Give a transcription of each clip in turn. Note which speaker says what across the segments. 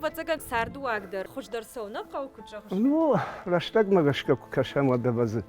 Speaker 1: ӕвӕццӕгӕн, цардыуаг дӕр хуыздӕр цӕуы нӕ хъӕуы, куыд зӕгъыс?
Speaker 2: Ну, рӕстӕгмӕ гӕсгӕ куы кӕсӕм, уӕд ӕвӕдзы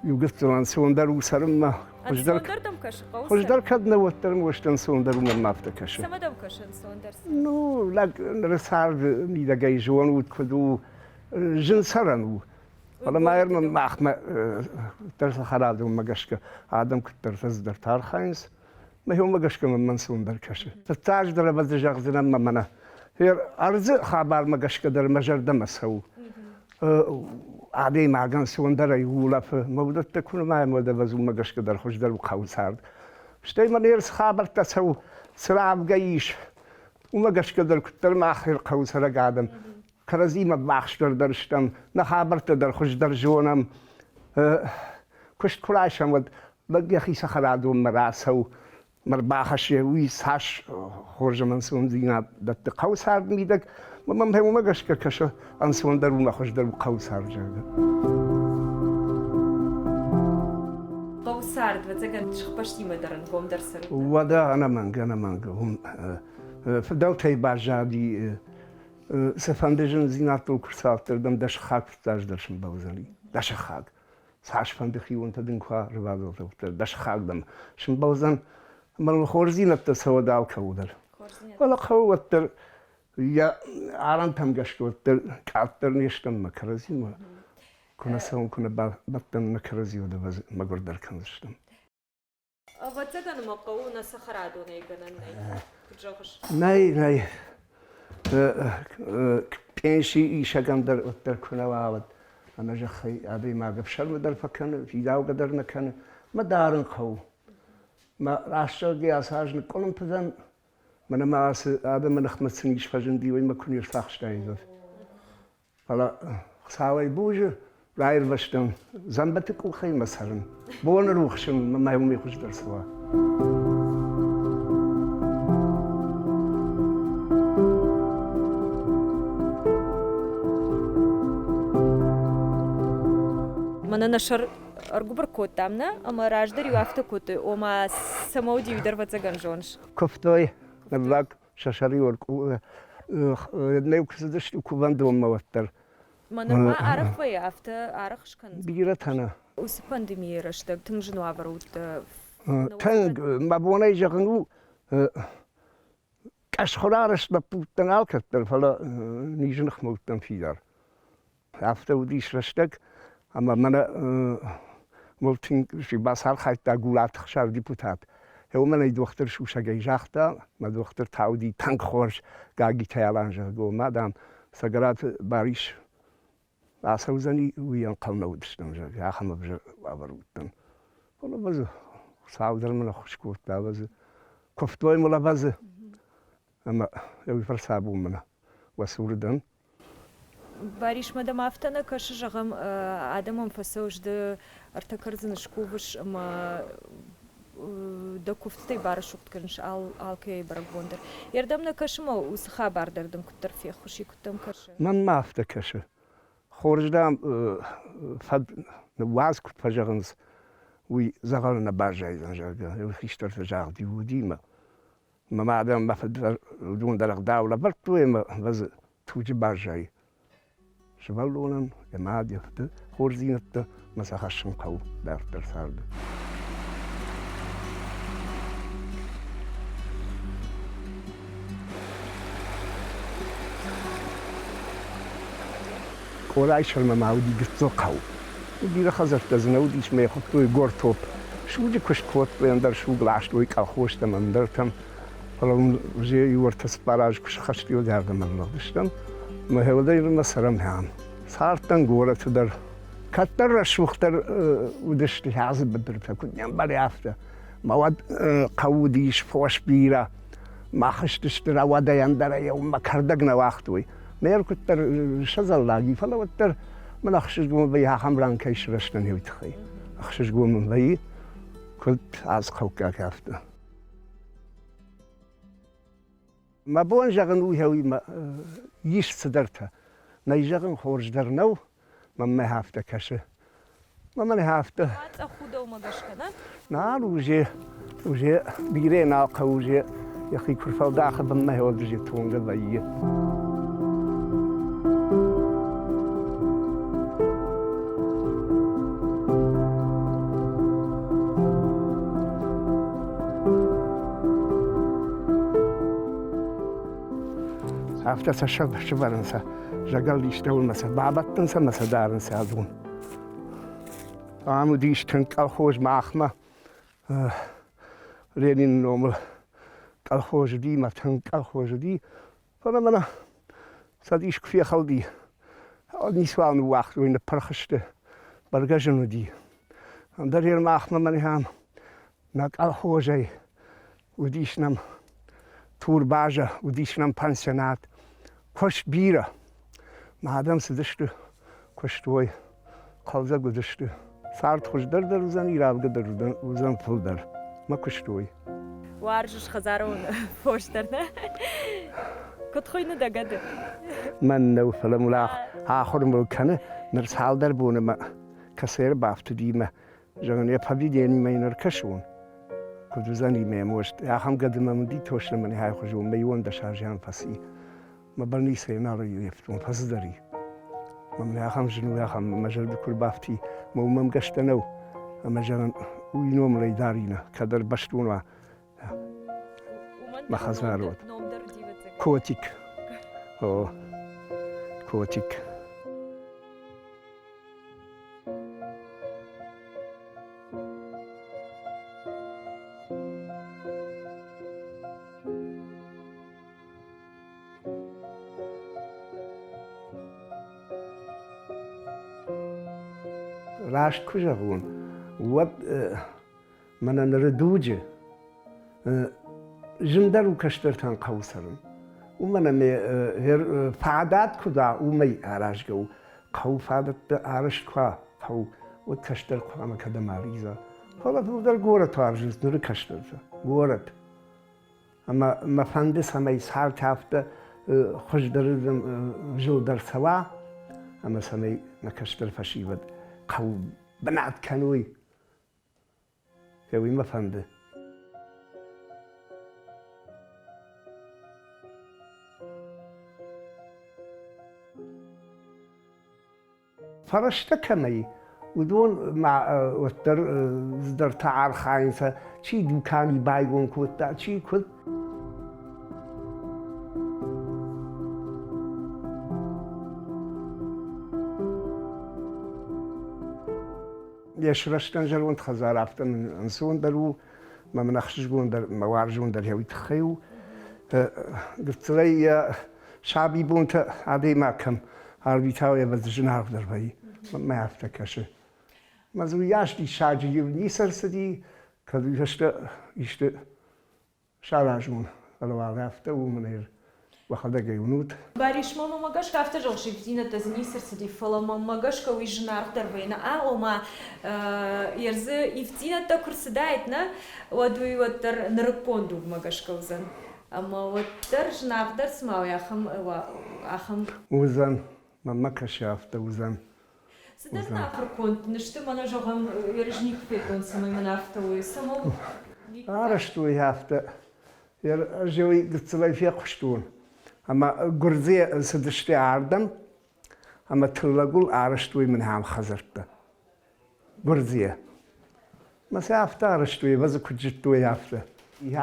Speaker 2: иу гыццыл ӕнцондӕр у цӕрынмӕ.
Speaker 1: Хуыздӕр дӕм кӕсы хъӕуы?
Speaker 2: Хуыздӕр кӕд нӕ, уӕддӕр уӕст ӕнцондӕр у мӕнмӕ афтӕ кӕсы.
Speaker 1: Цӕмӕ дӕм кӕсы ӕнцондӕр?
Speaker 2: Ну, лӕг ныры царды мидӕгӕй зонут, куыд у, зын цӕрӕн у. Фӕлӕ ма махмӕ дӕр цӕхӕрадонмӕ гӕсгӕ адӕм куыддӕр фӕздӕртӕ архайынц, Мӕхиомӕ гӕсгӕ мӕм ӕнцондӕр кӕсы. Фыццаджыдӕр ӕвӕдзы зӕгъдзынӕн мӕ мӕнӕ. Ӕрдзы хабармӕ гӕсгӕ дӕр мӕ зӕрдӕмӕ цӕуы. Адӕймагӕн цондӕрӕй улӕфы, мӕ уыдӕттӕ куы нымайӕм, уӕд ӕвӕдзы уымӕ гӕсгӕ дӕр хуыздӕр у хъӕуы цард. Стӕй мӕ не рдзы хабӕрттӕ цӕуы, цы равгӕ ис, уымӕ гӕсгӕ дӕр куыддӕр мах хъӕуы цӕрӕг адӕм кӕрӕдзимӕ ввахсдӕр дӕр стӕм, нӕ хабӕрттӕ дӕр хуыздӕр зонӕм. Куыст куы райсӕм, уӕд лӕг йӕхи цӕхӕрадонмӕ рацӕуы, мӕ рбахӕссы, уый цас хорз ӕмӕ ӕнцондзинад дӕтты хъӕуы царды мидӕг. Мӕм уымӕ гӕсгӕ кӕсы ӕнцондӕр у мӕ хуыздӕр у хъӕуы цард, зӕгъгӕ.
Speaker 1: Хъӕуы цард, ӕвӕццӕгӕн, сыхбӕстимӕ дӕр ӕнгомдӕр цӕрут.
Speaker 2: Уӕдӕ ӕнӕмӕнг, ӕнӕмӕнг. Уым фыдӕлтӕй баззади Цыфӕнды зындзинӕдтыл куы рцардтӕрдӕм дӕ сыхаг фыццаджыдӕр сымбӕлдзӕни. Дӕ сыхаг. Цасфӕнды хионтӕ дын куы ӕрвадӕлтӕ, уӕддӕр дӕ сыхаг дӕм сымбӕлдзӕн. Ӕмӕ хорздзинӕдтӕ цӕуӕд алкӕуыл дӕр. Фӕлӕ хъӕуы уӕддӕр йӕ арӕнтӕм гӕсгӕ уӕддӕр къаддӕр не стӕм мӕ кӕрӕдзимӕ. Куы нӕ цӕуӕм, куы нӕ бӕттӕм нӕ кӕрӕдзи, уӕд мӕгуырдӕр кӕндзыстӕм.
Speaker 1: Ӕвӕццӕгӕн мӕ хъӕуы нӕ цӕхӕрадонӕй гӕнӕн нӕй, куыд зӕгъыс?
Speaker 2: Нӕй, нӕй. Пенси исӕгӕн дӕр уӕддӕр куы нӕ уа, уӕд ӕнӕ зӕххӕй адӕймаг ӕфсӕрмы дӕр фӕкӕны, фидаугӕ дӕр нӕ кӕны. Мӕ дарын хъӕуы. Мӕ раст зӕгъгӕ, ацы аз ныкъкъуылымпы дӕн. Мӕнӕ ма ацы адӕмы ныхмӕ цы низ фӕзынди, уый мӕ куы не рцахстаид, уӕд. Фӕлӕ Хуыцауӕй бузы, раирвӕзтӕн дзӕмбыты къухӕй мӕ цӕрын. Боны рухсы мӕ уымӕй хуыздӕр цы уа.
Speaker 1: Мӕнӕ нӕ сӕр ӕргуыбыр кодтам, нӕ? Ӕмӕ раздӕр-иу афтӕ кодтой, ома цӕмӕ уыди, уый дӕр ӕвӕццӕгӕн зоныс.
Speaker 2: Куывтой ныллӕг сӕ сӕр-иу нӕ куы цыдысты кувӕндонмӕ уӕддӕр.
Speaker 1: Мӕнӕ ма арӕх вӕййы, афтӕ арӕх скӕнынц.
Speaker 2: Бирӕтӕ нӕ.
Speaker 1: Уыцы пандемийы рӕстӕг тынг зын уавӕр уыд.
Speaker 2: Тынг, мӕ бонӕй зӕгъын у, къӕсхуырарӕзт лӕппутӕн алкӕддӕр, фӕлӕ низы ныхмӕ уыдтӕн фидар. Афтӕ уыдис рӕстӕг, ӕмӕ мӕнӕ мыл тынг бацархайдта Гулаты Хсар депутат. Уымӕн ӕй дохтыр сусӕгӕй загъта, мӕ дохтыр та уыди тынг хорз Гагитӕй Алан, зӕгъгӕ, ма, дам, Цӕгӕраты Барис ацӕудзӕни, уый ӕнхъӕл нӕ уыдыстӕм, зӕгъгӕ, ахӕм ӕвзӕр уавӕр уыдтӕн. Фӕлӕ ӕвӕдзы, Хуыцау дӕр мын ӕххуыс кодта, ӕвӕдзы, куывтой мыл, ӕвӕдзы, ӕмӕ уый фӕрцы абон мӕнӕ уӕ цуры дӕн.
Speaker 1: Барисмӕ дӕм афтӕ нӕ кӕсы, зӕгъӕм, адӕмӕн фӕцӕуыс ды ӕртӕ кӕрдзыны скувыс ӕмӕ дӕ куывдтӕй барӕсугъд кӕныс алкӕйы бӕрӕгбон дӕр. Йе рдӕм нӕ кӕсы ӕмӕ уыцы хабар дӕр дын куыддӕр феххуыс и, куыд дӕм кӕсы?
Speaker 2: Мӕнмӕ афтӕ кӕсы. Хорз, дам, фӕд ныууадз, куыд фӕзӕгъынц, уый дзӕгъӕлы нӕ баззайдзӕн, зӕгъгӕ, хистӕрты загъд-иу уыди мӕ Мӕ мад ӕмӕ мӕ фыд дӕр уыдон дӕр ӕгъдау лӕвӕрдтой ӕмӕ дзы туджы баззайы. Сывӕллонӕн йӕ мад, йӕ фыды хорздзинӕдтӕ мӕ сӕ хӕссын хъӕуы дарддӕр царды. Къорайы сӕрмӕ ма уыди гыццыл хъӕу. Бирӕ хӕдзӕрттӕ дзы нӕ уыдис, мӕ йӕ хуыдтой Гортоп. Суджы куыст кодтой, ӕндӕр суг ластой колхозтӕм, ӕндӕртӕм. Фӕлӕ уым уже иу ӕртӕ-цыппар азы куы схӕст, уӕд ардӕм ӕрлыгъдыстӕм. Мӕ уӕдӕй нырмӕ цӕрӕм ам. Цардтӕн горӕты дӕр. Кӕддӕр рӕсугъддӕр уыдысты хӕдзы быдыртӕ, куыд не мбӕлы, афтӕ. Мӕ уӕд хъӕу уыдис, фос бирӕ. Ма хызтысты рӕуӕдӕй ӕндӕрӕй, мӕ кӕрдӕг нӕ уагътой. Мӕ куыддӕр сӕдзӕллаг и, фӕлӕ уӕддӕр мын ӕхсызгон вӕййы ахӕм ран кӕй сырӕзтӕн уый тыххӕй. Ӕхсызгон мын вӕййы, куыд азхъӕуккаг, афтӕ. Мӕ бон зӕгъын у, уый ис цыдӕртӕ. Нӕй зӕгъын хорз дӕр нӕу, мӕнмӕ афтӕ кӕсы. Мӕнмӕ афтӕ.
Speaker 1: Цъӕх у дӕумӕ гӕсгӕ, нӕ?
Speaker 2: Нал уже, уже бирӕ нал хъӕуы уже йӕхи куы рфӕлдахы бынмӕ, уӕд уже тонгӕ вӕййы. Афтӕ сӕ сӕвӕрынц, зӕгӕл истӕуылмӕ сӕ бабӕттынц ӕмӕ сӕ дарынц адон. Ам уыдис тынг колхоз махмӕ. Ленины номыл колхоз уыди, мӕ тынг колхоз уыди. Фӕлӕ мӕнӕ цӕдис куы фехӕлди, ницуал ныууагътой, ныппырх сты. Бӕргӕ зын уыди. Ӕндӕр йе махмӕ мӕнӕ ам нӕ колхозӕй уыдис нӕм турбазӕ, уыдис нӕм пансионат. Куыст бирӕ. Мӕ адӕм цыдысты, куыстой, хъӕлдзӕг уыдысты. Цард хуыздӕр дӕр уыдзӕн, равгӕ дӕр уыдзӕн фылдӕр. Мӕ куыстой.
Speaker 1: Уарзыс хӕдзарон фос дӕр, нӕ? Куыд хуыйны дӕ гӕды?
Speaker 2: Мӕн нӕу, фӕлӕ мыл ахуыр мыл кӕны. Ныр цалдӕр боны мӕ кӕцӕй ӕрбафтыди мӕ зӕгъын, йӕ поведениемӕ йын ӕркӕсон. Куыд уыдзӕни мӕ мост? Ахӕм гӕды мӕм уыди точно мӕ нихайхуызон, мӕ иуӕндӕс азы фӕци. Мӕ больницӕйы нал ӕййӕфтон, фӕцыдӕр и. Мӕ мын ахӕм зын у, ахӕм, мӕ зӕрды куы рбафти, мӕ уымӕ гӕсгӕ нӕу. Ӕмӕ зӕгъын, уый номылӕй дарина, кӕд ӕрбӕстон уа. Мӕ хӕдзар уӕд. Котик. О, котик. Раст куы зӕгъон, уӕд мӕнӕ ныры дуджы зындӕр у кӕстӕртӕн хъӕуы цӕрын. Уымӕн ӕмӕ фадат куыд уа, уымӕй аразгӕ у. Хъӕуы фадӕттӕ арӕзт куы уа, хъӕу, уӕд кӕстӕр хъуамӕ кӕдӕм алидза. Фӕлӕ фылдӕр горӕт уарзынц ныры кӕстӕртӕ. Горӕт. Ӕмӕ мӕ фӕнды, цӕмӕй цард афтӕ хуыздӕрырдӕм зылд ӕрцӕуа, ӕмӕ цӕмӕй нӕ кӕстӕр фӕсивӕд хъӕуы бынат кӕной. Уый мӕ фӕнды. Фӕрӕзтӕ кӕмӕй, уыдон ма уӕддӕр цыдӕртӕ архайынц, чи дукани байгом кодта, чи куыд. Йе срӕзтӕн зӕронд хӕдзар афтӕ мын ӕнцондӕр у, мӕ мын ӕхсызгондӕр, мӕ уарзондӕр йӕ уый тыххӕй у. Гыццылӕй йӕ сабибонтӕ адӕймаг кӕм арвита, ӕвӕдз зынаргъдӕр вӕййы. Мӕнмӕ афтӕ кӕсы. Мӕ дзы уыйас диссаджы иу ницы ӕрцыди, кӕд уый фӕстӕ исты саразон, фӕлӕ уал афтӕ у, мӕнӕ уӕхӕдӕг ӕй уынут.
Speaker 1: Барис, мӕнмӕ гӕсгӕ афтӕ зӕгъыс, ивддзинӕдтӕ дзы ницы рцыди, фӕлӕ мӕнмӕ гӕсгӕ уый зынаргъдӕр вӕййы. Нӕ, ома, ӕрдзы ивддзинӕдтӕ куы рцыдаид, нӕ, уӕд уый уӕддӕр нырыккон дугмӕ гӕсгӕ уыдзӕн. Ӕмӕ уӕддӕр зынаргъдӕр цыма уый ахӕм, ахӕм.
Speaker 2: Уыдзӕн, мӕнмӕ кӕсы афтӕ уыдзӕн.
Speaker 1: Цыдӕр нӕ нысты, мӕнӕ зӕгъӕм, ерыс никуы федтон, цӕмӕй мын афтӕ уой, цӕмӕн.
Speaker 2: Арӕзтой афтӕ. Ӕз уый гыццылӕй фехъуыстон. Ӕмӕ гуырдзыйӕ цыдысты ардӕм, ӕмӕ тыллӕгыл арӕзтой мын ахӕм хӕдзӕрттӕ. Гуырдзыйӕ. Мӕ сӕ афтӕ арӕзтой, ӕмӕ дзы куыд зыдтой, афтӕ.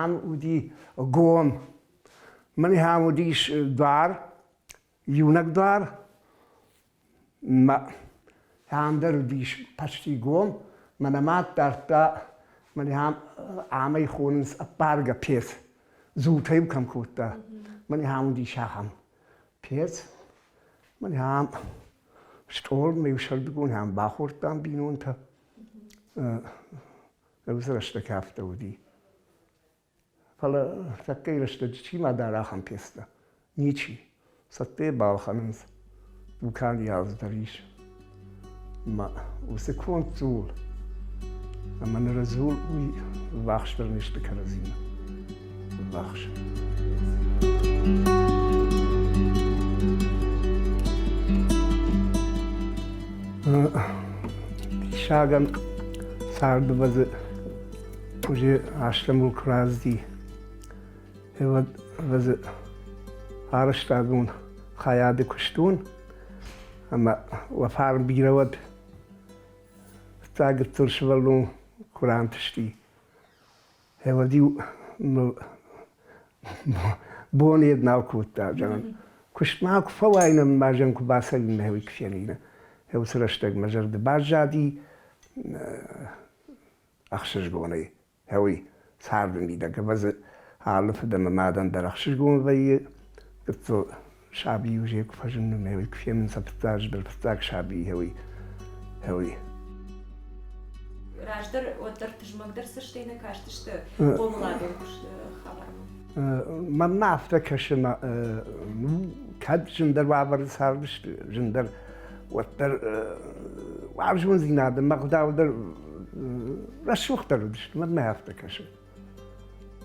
Speaker 2: Ам уыди гом. Мӕн ам уыдис дуар, иунӕг дуар. Мӕ ам дӕр уыдис почти гом. Мӕнӕ мад дардта, мӕнӕ ам амӕй хонынц ӕппаргӕ пец. Дзултӕ-иу кӕм кодта. Мӕнӕ ам уыдис ахӕм пец. Мӕнӕ ам стъолмӕ иу сӕрдыгон ам бахордтам бинонтӕ. Уыцы рӕстӕг афтӕ уыди. Фӕлӕ тӕккӕ рӕстӕджы чи ма дары ахӕм пьесӕтӕ? Ничи. Цӕттӕ балхӕнынц. Дуканийы алцыдӕр ис. Ӕмӕ уыцы конд дзул ӕмӕ ныры дзул уый ввахсдӕр не сты кӕрӕдзимӕ. Ввахс. Диссагӕн царды бӕдзы уже астӕмыл куы рацыди, уӕд ӕз арӕзтадон хайады куыстон ӕмӕ уӕ фарн бирӕ уӕд. Фыццаг гыццыл сывӕллон куы рантысти, уӕд-иу мыл бон йед нал кодта, зӕгъын. Куыстмӕ куы фӕуаин ӕмӕ ма зӕн куы бацӕуин, мӕ уый куы фенин. Уыцы рӕстӕг мӕ зӕрды баззади ӕхсызгонӕй. Уый царды мидӕг ӕвӕдзы алы фыд ӕмӕ мадӕн дӕр ӕхсызгон вӕййы. Гыццыл саби уже куы фӕзыны, мӕ уый куы фенын сӕ фыццаджыдӕр фыццаг саби, уый, уый.
Speaker 1: Раздӕр уӕддӕр тызмӕгдӕр цӕстӕй нӕ кастысты хъомыладон куысты хабармӕ?
Speaker 2: Мӕнмӕ афтӕ кӕсы, кӕд зындӕр уавӕры цардысты, зындӕр, уӕддӕр уарзондзинад ӕмӕ ӕгъдау дӕр рӕсугъддӕр уыдысты, мӕнмӕ афтӕ кӕсы.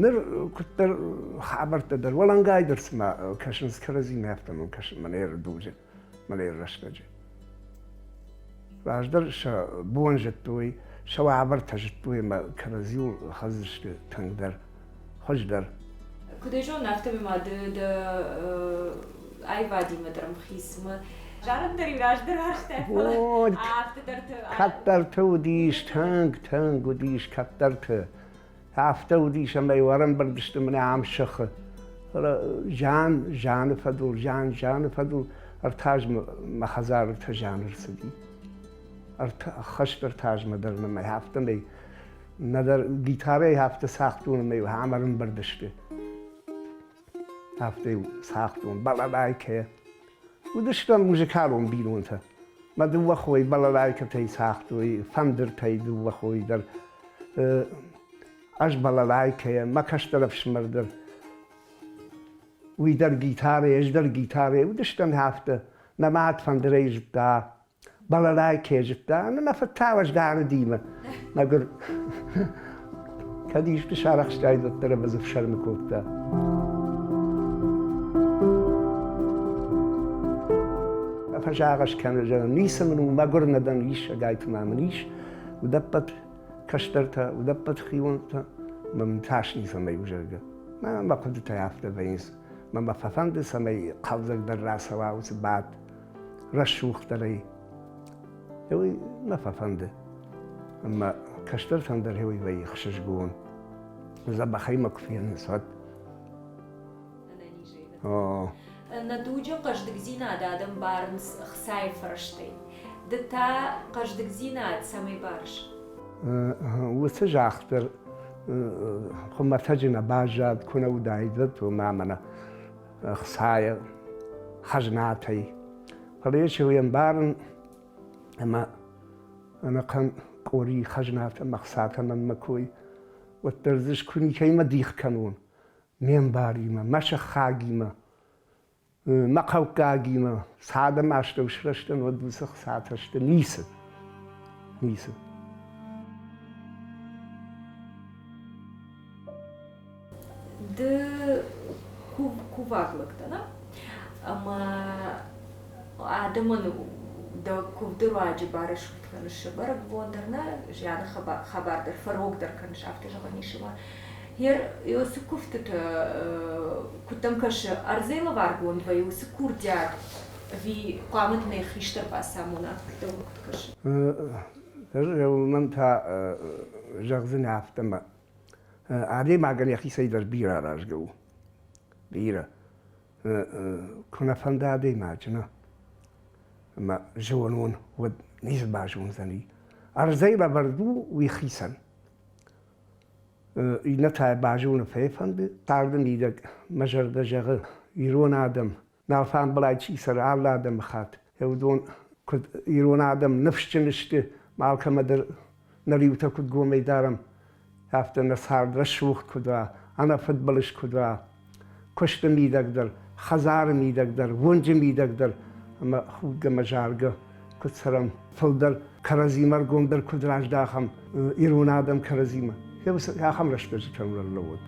Speaker 2: Ныр куыддӕр хабӕрттӕ дӕр уӕлӕнгайдӕр цыма кӕсынц кӕрӕдзимӕ, афтӕ мӕм кӕсы мӕнӕ дуджы, мӕнӕ рӕстӕджы. Раздӕр сӕ бон зыдтой, сӕ уавӕртӕ зыдтой ӕмӕ кӕрӕдзиуыл хӕцдзысты тынгдӕр, хуыздӕр.
Speaker 1: Куыд ӕй зонын, афтӕмӕй ма ды дӕ аивадимӕ дӕр ӕмхицмӕ зарын дӕр-иу раздӕр уарзтай, фӕлӕ афтӕ дӕр
Speaker 2: Кӕддӕрты уыдис, тынг, тынг уыдис кӕддӕрты. Афтӕ уыдис, ӕмӕ-иу ӕрӕмбырд сты мӕнӕ ам сыхы. Фӕлӕ зиан, зианы фӕдыл, зиан, зианы фӕдыл ӕртӕ азмӕ мӕ хӕдзары ӕртӕ зианы ӕрцыди. Ӕртӕ, ӕххӕст ӕртӕ азмӕ дӕр нӕ афтӕмӕй нӕдӕр гитарӕйы афтӕ цагътон ӕмӕ-иу ам ӕрӕмбырд сты. Афтӕ-иу цагътон балалайкӕйӕ. Уыдыстӕм музыкалон бинонтӕ. Мӕ дыууӕ хойы балалайкӕтӕй цагътой, фӕндыртӕй дыууӕ хойы дӕр. Ӕз балалайкӕйӕ, мӕ кӕстӕр ӕфсымӕр дӕр. Уый дӕр гитарӕйӕ, ӕз дӕр гитарӕйӕ. Уыдыстӕм афтӕ. Мӕ мад фӕндырӕй зыдта, балалайкӕ зыдта ӕмӕ мӕ фыд та уӕзданыдимӕ. Мӕгуыр, кӕд исты сарӕхстаид, уӕддӕр ӕмӕ дзы фсӕрмы кодта. Фӕсагъӕс кӕны, зӕгъын, ницы мын у, мӕгуыр нӕ дӕн, ис, ӕгайтма мын ис, уыдӕппӕт кӕстӕртӕ, уыдӕппӕт хионтӕ, мӕ мын тас ницӕмӕй у, зӕгъгӕ. Мӕ мӕ хъуыдытӕ афтӕ вӕййынц. Мӕ мӕ фӕфӕнды, цӕмӕй хъӕлдзӕгдӕр рацӕуа уыцы бадт, рӕсугъддӕрӕй. Уый мӕ фӕфӕнды. Ӕмӕ кӕстӕртӕн дӕр уый вӕййы хсызгон. Дзӕбӕхӕй мӕ куы фенынц, уӕд.
Speaker 1: Нӕ дуджы хъӕздыгдзинад адӕм барынц ӕхцайы фӕрӕзтӕй. Ды та хъӕздыгдзинад цӕмӕй барыс?
Speaker 2: Уыцы загъд дӕр хуымӕтӕджы нӕ баззад, куы нӕ уыдаид, уӕд уымӕ мӕнӕ ӕхцайӕ, хӕзнатӕй. Фӕлӕ йӕ уый ӕмбарын, ӕмӕ ӕнӕхъӕн къори хӕзнатӕ ӕмӕ ӕхцатӕ мӕнмӕ кой, уӕддӕр дзы куы никӕимӕ дих кӕнон, ме мбаримӕ, мӕ сыхагимӕ, мӕ хъӕуккагимӕ, цы адӕм астӕу сырӕзтӕн, уӕд уыцы хцатӕ сты ницы. Ницы.
Speaker 1: Ды кувӕг лӕг дӕ, нӕ? Ӕмӕ адӕмӕн дӕ куывды руаджы барӕсугъд кӕныс сӕ бӕрӕгбон дӕр, нӕ? Зианы хабар дӕр фӕрогдӕр кӕныс, афтӕ зӕгъӕн ис ӕмӕ Ер уыцы куывдтыты куыд дӕм кӕсы, ӕрдзӕй лӕваргонд вӕййы уыцы курдиат ӕви хъуамӕ дын ӕй хистӕр бацамона, дӕумӕ куыд кӕсы?
Speaker 2: Уымӕн та зӕгъдзынӕ афтӕ мӕ адӕймагӕн йӕхицӕй дӕр бирӕ аразгӕ у. Бирӕ. Куы нӕ фӕнда адӕймаджы, нӕ. Ӕмӕ зонон, уӕд ницы базондзӕни. Ӕрдзӕй лӕвӕрд у уый хицӕн. Иннӕтӕ базоны фӕфӕнды. Царды мидӕг мӕ зӕрдӕ зӕгъы, ирон адӕм, алфамбылай чи цӕры, алы адӕмыхатт, уыдон куыд ирон адӕм ныфсджын сты, алкӕмӕ дӕр нӕ риутӕ куыд гомӕй дарӕм, афтӕ нӕ цард рӕсугъд куыд уа, ӕнӕфыдбылыз куыд уа, куысты мидӕг дӕр, хӕдзары мидӕг дӕр, уынджы мидӕг дӕр ӕмӕ худгӕ ӕмӕ заргӕ куыд цӕрӕм, фылдӕр кӕрӕдзимӕ ӕргомдӕр куыд раздахӕм ирон адӕм кӕрӕдзимӕ. Ахӕм рӕстӕджытӕм ӕрлӕууыд.